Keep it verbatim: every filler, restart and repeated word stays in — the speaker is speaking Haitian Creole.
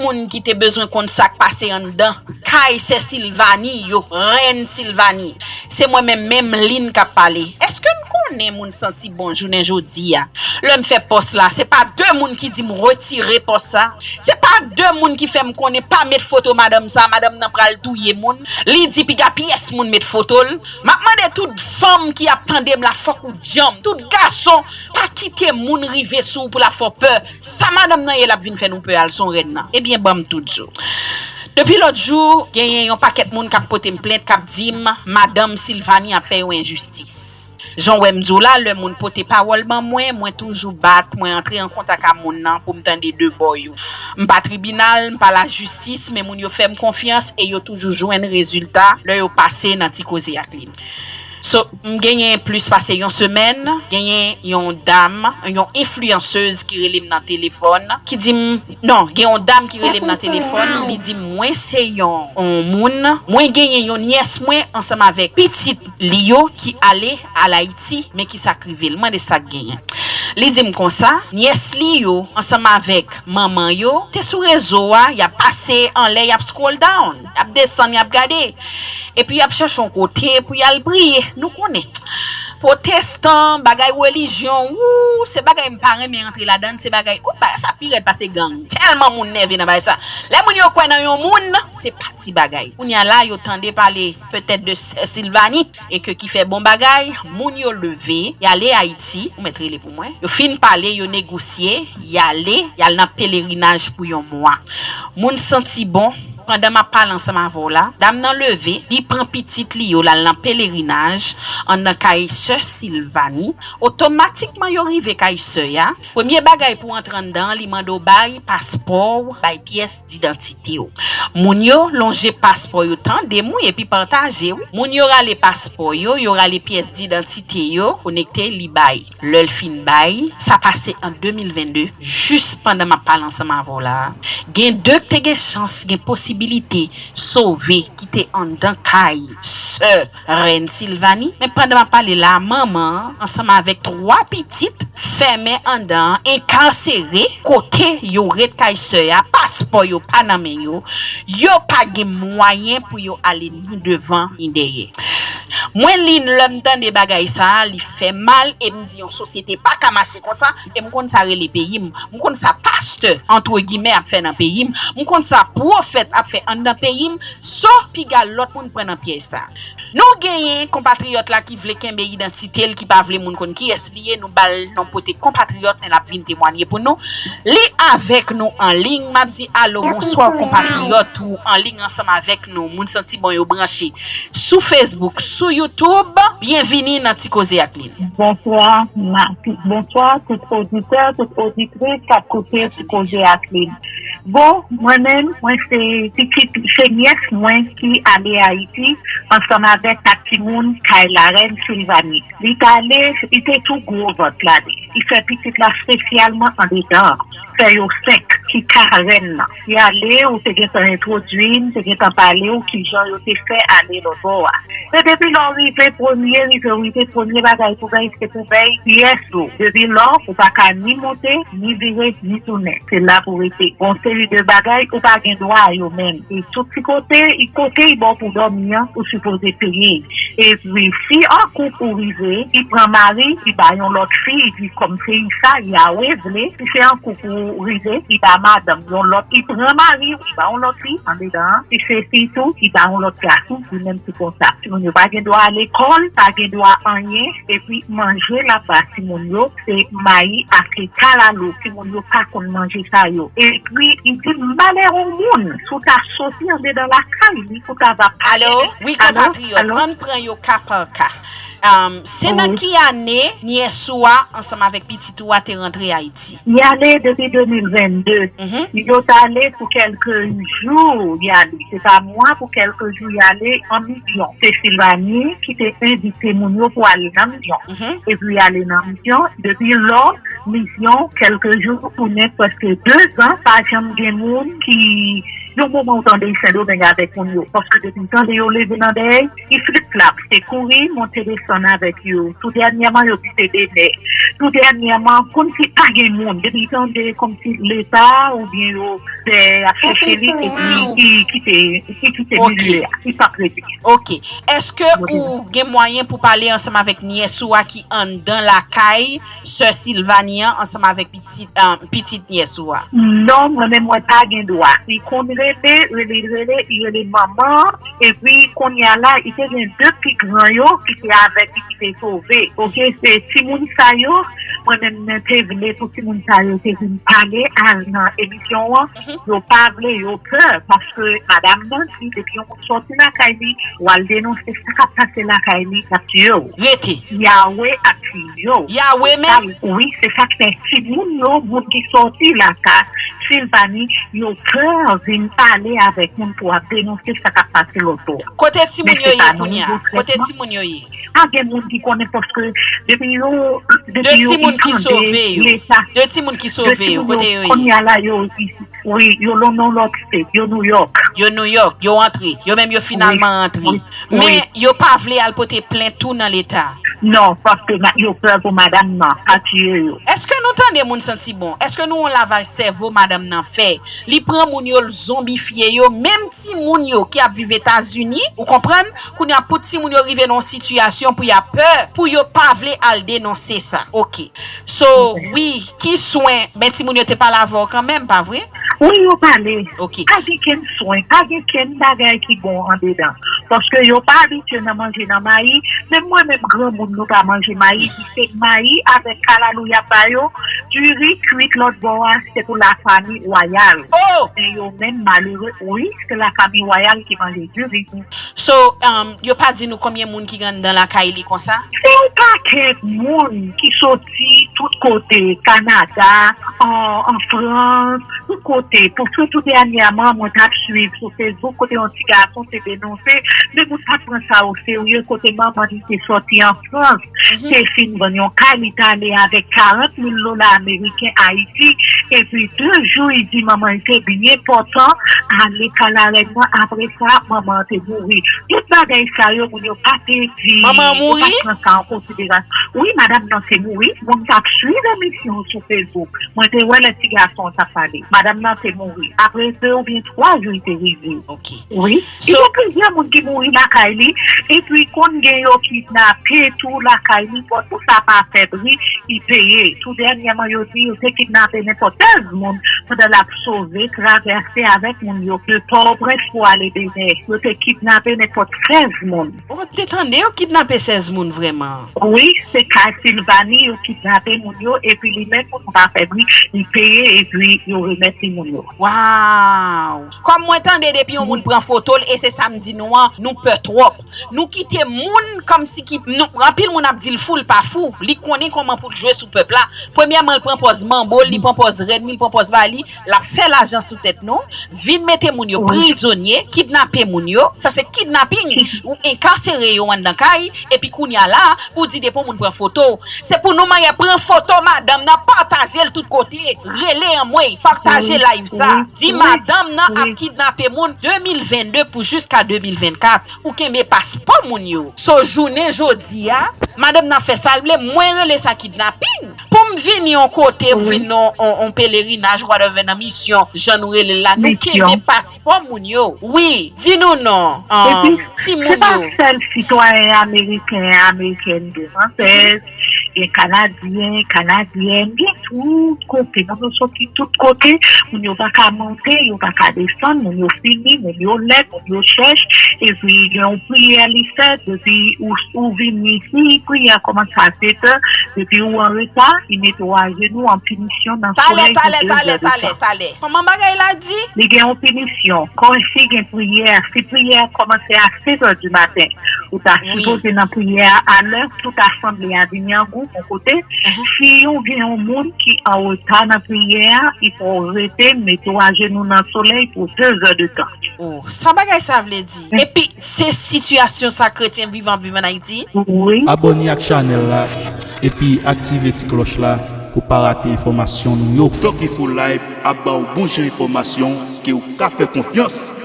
Tout moun ki te bezwen konn sa k pase anndan kay sè Silvani yo, rèn Silvani. Se mwen menm, menm Lin k ap pale. Èske n konnen moun santi bon jounen jodi a? Lè m fè pòs la, se pa de moun ki di m retire pòs sa. Se pa de moun ki fè m konnen pa met foto madanm sa, madanm nan pral touye moun. Li di piga pyès moun met foto l. M ap mande tout fanm ki ap tande m la, fòk ou djanm. Tout gason, pa kite moun rive sou ou pou l ap fè w pè. Sa madanm nan ye, l ap vin fè nou pè al son rèn nan. Ebyen, ban m tou di w. Depi lòt jou, genyen yon pakèt moun k ap pote m plent, k ap di m, madanm Silvani ap fè yo enjistis. Jan w wè m di w la, lè moun pote pawòl ban mwen, mwen toujou bat, mwen antre an kontak a moun nan pou m tande de bò yo. M pa tribinal, m pa lajistis, men moun yo fè m konfyans e yo toujou jwenn rezilta lè yo pase nan Ti Koze ak Lin. So, m genyen plis pase yon semèn, genyen yon dam, yon enfliyansez ki rele m nan telefòn, ki di m, non, gen yon dam ki rele m nan telefòn, li di m, mwen se yon, yon moun, mwen genyen yon nyès mwen ansanm avèk pitit li yo ki ale al Ayiti, men ki sa k rive l, mande sa k genyen. Li di m konsa, nyès li yo ansanm avèk manman yo te sou rezo a, y ap pase anlè, y ap scroll down, y ap desann, y ap gade. Epi y ap chèche yon kote pou y al priye. Nou konnen. Pwotestan, bagay relijyon, wou, se bagay m pa renmen antre ladan l, se bagay, ou, bagay sa pi rèd pase gang. Tèlman moun nève nan bagay sa. Lè moun yo kwè nan yon moun, se pa ti bagay. Kounye a la, yo tande pale petèt de sè Silvani, e ke ki fè bon bagay, moun yo leve, y ale Ayiti, ou mèt rele pou mwen. Yo fin pale, yo negosye, y ale, y al nan pelerinaj pou yon mwa. Moun santi bon, pandan m ap pale ansanm avè w la, dam nan leve, li pran pitit li yo, l al nan pelerinaj, anndan kay sè Silvani. Otomatikman yo rive kay sè a. Premye bagay pou antre anndan an, li mande w bay paspò w, bay pyès didantite w. Moun yo lonje paspò yo, tande m wi, epi pataje wi. Moun yo rale paspò yo, yo rale pyès didantite yo, konekte, li bay. Lè l fin bay, sa pase an de mil venn de, jis pandan m ap pale ansanm avè w la a. Gen de k te gen chans, gen posibilite sove, ki te anndan kay sè rèn Silvani. Men pandan m ap pale la a, manman an, ansanm avèk twa pitit, fèmen anndan an, enkasere, kote yo ret kay sè a, paspò yo pa nan men yo, yo pa gen mwayen pou yo ale ni devan ni dèyè. Mwen, Lin, lè m tande bagay sa a, li fè m mal, e m di yon sosyete pa ka mache konsa, e m konn sa rele peyi m. M konn sa pastè, antre gimè, ap fè nan peyi m. M konn sa pwofèt ap fè anndan peyi m. So, piga lòt moun pran nan pyèj sa a. Nou genyen konpatriyòt la ki vle kenbe idantite l, ki pa vle moun konn kiyès li ye. Nou ba l non pote konpatriyòt, men l ap vin temwanye pou nou. Li avèk nou an liy. M ap di alo, bonswa, konpatriyòt ou an liy ansanm avèk nou. Moun santi bon yo branche sou Facebook, sou YouTube. Byenvini nan Ti Koze ak Lin. Bonswa, Mapi. Bonswa, tout oditè, tout oditris k ap koute Ti Koze ak Lin. Bon, mwen menm, mwen se pitit, se nyès mwen ki ale Ayiti ansanm avèk kat timoun kay larèn Silvani. Li t ale, li te tou gwo vant la. Li fè pitit la espesyalman andedan an. Fè yo senk ki ka rèn nan. Y ale, ou te gentan entwodui m, te gentan pale w kijan yo te fè ale lòtbò a. Men depi lè w rive premye, rive, rive premye bagay pou bay, se pou bay pyès ou. Depi lò, ou pa ka ni monte, ni vire, ni tounen. Se la pou rete. Gon seri de bagay, ou pa gen dwa a yo menm. E tout ti kote, i kote i ba w pou dòmi an, ou sipoze peye. Epi, si an koup ou rive, i pran mari, i ba yon lòt fi, i di kòm se i sa, Yawe vle. Si se an koup ou rive, i ba madanm yon lòt, i pran mari, i ba yon lòt fi andedan an. Si se fi tou, i ba yon lòt gason, li menm tou konsa. Timoun yo pa gen dwa lekòl, pa gen dwa anyen, epi manje l ap ba timoun yo, se mayi ak kalalou. Timoun yo pa konn manje sa yo. Epi, i di malè yon moun, si w ta soti andedan lakay li, pou ta va pase. Alo? Wi, konpatriyòt, ann pran yo ka pa ka. Um, se nan ki ane nyès ou a ansanm avèk pitit ou a te rantre Ayiti? Y ale depi de mil venn de. Yo t ale pou kèlke jou, y ale. Se pa mwa, pou kèlke jou, y ale an misyon. Se Silvani ki te envite moun yo pou ale nan misyon. Epi y ale nan misyon. Depi lò, misyon, kèlke jou, tounen prèske de zan, pa janm gen moun ki Yon moman ou tande Sendomeng avèk moun yo, paske depi m tande yo leve nan dèyè, ki flip flap, se kouri, monte desann avèk yo. Tou dènyèman, yo kite Benè. Tou dènyèman, kòmsi pa gen moun. Depi tande kòmsi Leta oubyen yo fè ap chèche li, epi ki kite, ki kite milye a, ki pa prete. Ok. Èske ou gen mwayen pou pale ansanm avèk nyès ou a ki anndan lakay sè Silvani an ansanm avèk pitit, pitit nyès ou a? Non, mwen menm mwen pa gen dwa. Li konn rele, rele, rele, li rele manman, epi kounye a la, li te gen de pi gran yo ki te avèk li ki te sove. Ok, se timoun sa yo, mwen menm mwen te vle pou timoun sa yo te vin pale al nan emisyon an. Yo pa vle, yo pè, paske madanm nan di depi yon moun sòti lakay li, w al denonse sa k ap pase lakay li, y ap tiye w. Rete. Yawe ap tiye w. Yawe menm? Wi, se sa k fè timoun yo, moun ki sòti lakay Silvani, yo pè vin pale avèk moun pou ap denonse sa k ap pase lòtbò. Kote timoun yo ye kounye a? Kote timoun yo ye? Pa gen moun ki konnen paske depi yo, depi yo, de timoun ki sove yo. De timoun ki sove yo, kote yo ye? Kounye a la, yo wi, yo nan yon lòt state, yo New York. Yo New York, yo antre. Yo menm yo finalman antre. Men yo pa vle al pote plent tou nan Leta. Non, paske yo pè pou madanm nan pa tiye yo. Èske nou tande moun santi bon? Èske nou wè yon lavaj sèvo madanm nan fè? Li pran moun yo, l zonbifye yo, menm timoun yo ki ap viv Etazini, ou konprann? Kounye a pou timoun yo rive nan yon sitiyasyon pou y ap pè, pou yo pa vle al denonse sa. Ok. So, wi, ki swen, men timoun yo te pale avè w kanmenm, pa vre? Wi, yo pale. Ok. Pa gen kenn swen, pa gen kenn bagay ki bon andedan. Paske yo pa abitye nan manje nan mayi, menm mwen menm granmoun nou pa manje mayi, se mayi avèk kalalou y ap ba yo, diri kwit lòtbò a, se pou lafanmi wayal. Men yo menm malere, wi, se lafanmi wayal ki manje diri. So, yo pa di nou konbyen moun ki gen anndan lakay li konsa? Se yon pakèt moun ki soti tout kote, Kanada, an, an Frans, tout kote. Pou sitou dènyèman, mwen t ap swiv sou Facebook kote yon ti gason te denonse, men moun pa t pran sa oserye, kote manman li te sòti an Frans, te fin vann yon kay, li t ale avèk karant mil dola ameriken Ayiti, epi de jou, li di manman li te byen pòtan, ale kay larèn nan, apre sa, manman an te mouri. Tout bagay sa yo, moun yo pa te di, yo pa t pran sa an konsiderasyon. Wi, madanm nan te mouri, moun k ap swiv emisyon sou Facebook, mwen te wè lè ti gason an t ap pale. Madanm nan te mouri. Apre de oubyen twa jou, li te rive. Wi. Li gen plizyè moun ki mouri lakay li, epi konn gen yo kidnape tou lakay li, bon, pou sa pa fè bri, li peye. Tou dènyèman, yo di yo te kidnape nenpòt sèz moun pandan l ap sove, travèse avèk moun yo de Pòtoprens pou ale Benè. Yo te kidnape nenpòt sèz moun. Ou te tande yo kidnape sèz moun vrèman? Wi, se kay Silvani yo kidnape moun yo, epi li menm pou nou pa fè bri, li peye, epi yo remèt li moun yo. Waw! Kòm mwen tande depi yon moun pran foto l, e se sa m di nou an, nou pè twòp. Nou kite moun kòmsi ki, nou, anpil moun ap di l fou, l pa fou. Li konnen kòman pou l jwe sou pèp la. Premyèman, l pran pòz manbo l, li pran pòz rèn li, li pran pòz bagay li, l ap fè lajan sou tèt nou. Vin mete moun yo prizonye, kidnape moun yo. Sa se kidnaping. Ou enkasere yo anndan kay, epi kounye a la, pou di depi yon moun pran foto w. Se pou nou manyen pran foto madanm nan, pataje l tout kote. Rele anmwey, pataje live sa. Di madanm nan ap kidnape moun de mil vennde pou jiska de mil vennkat. Ou kenbe paspò moun yo. So, jounen jodi a, madanm nan fè sa l vle, mwen rele sa kidnaping. Pou m vini yon kote, pou vin nan yon, yon pelerinaj, whatever, nan misyon, jan nou rele l la, nou kenbe paspò moun yo. Wi, di nou non, um, timoun yo. Se pa sèl sitwayen ameriken, amerikèn, fransèz, gen kanadyen, kanadyèn, gen tout kote. Moun yo soti tout kote, moun yo pa ka monte, yo pa ka desann, moun yo fini, moun yo lèd, moun yo chèch. Epi gen yon priyè li fè, depi ou, ou vini, si priyè a kòmanse a sèt è, depi ou an reta, li mete w ajenou an pinisyon nan solèy pou de zè de tan. Talè, talè, talè, talè, talè. Kòman bagay la di? Li gen yon pinisyon. Kòm si gen priyè, si priyè a kòmanse a sèt è di maten, ou ta sipoze nan priyè a alè, tout asanble a vini an gwoup yon kote. Si yon gen yon moun ki an reta nan priyè a, li fè w rete, mete w ajenou nan solèy pou de zè de tan. Oh, sa bagay sa vle di? Epi, se sitiyasyon sa kretyen vivan viv an Ayiti? Wi. Abòne ak chanèl la, epi aktive ti klòch la. pou pa rate enfòmasyon nou yo. Tok Info Live ap ba w bon jan enfòmasyon ke w ka fè konfyans.